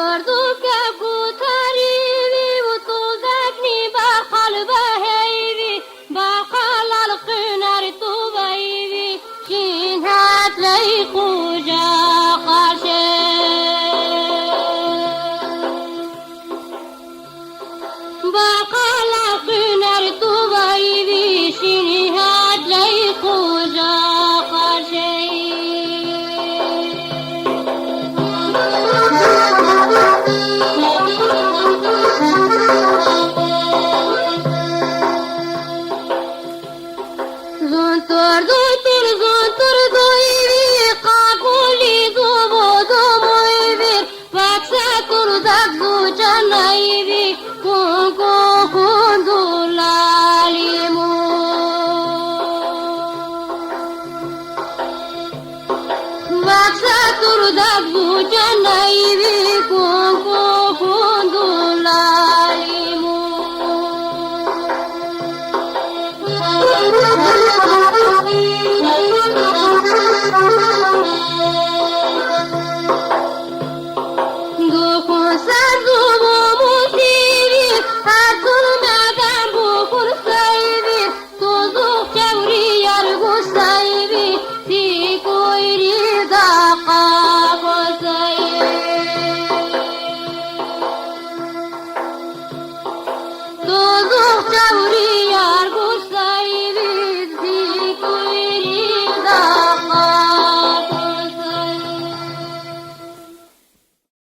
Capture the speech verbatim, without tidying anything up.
Dördu ke kutarivi, u tuzak ni baqal beheyvi, baqal al qiner tu beyvi, şin het ley quca qarşe. Baqal al qiner tu beyvi, şin het ley quca qarşe. Zuntur, zuntur, zuntur duyvi, qafuli zubu, zubu ivir, vaksa tur dak zu çanayvi, kun, kun, kun zu lalimu. Vaksa tur dak zu çanayvi,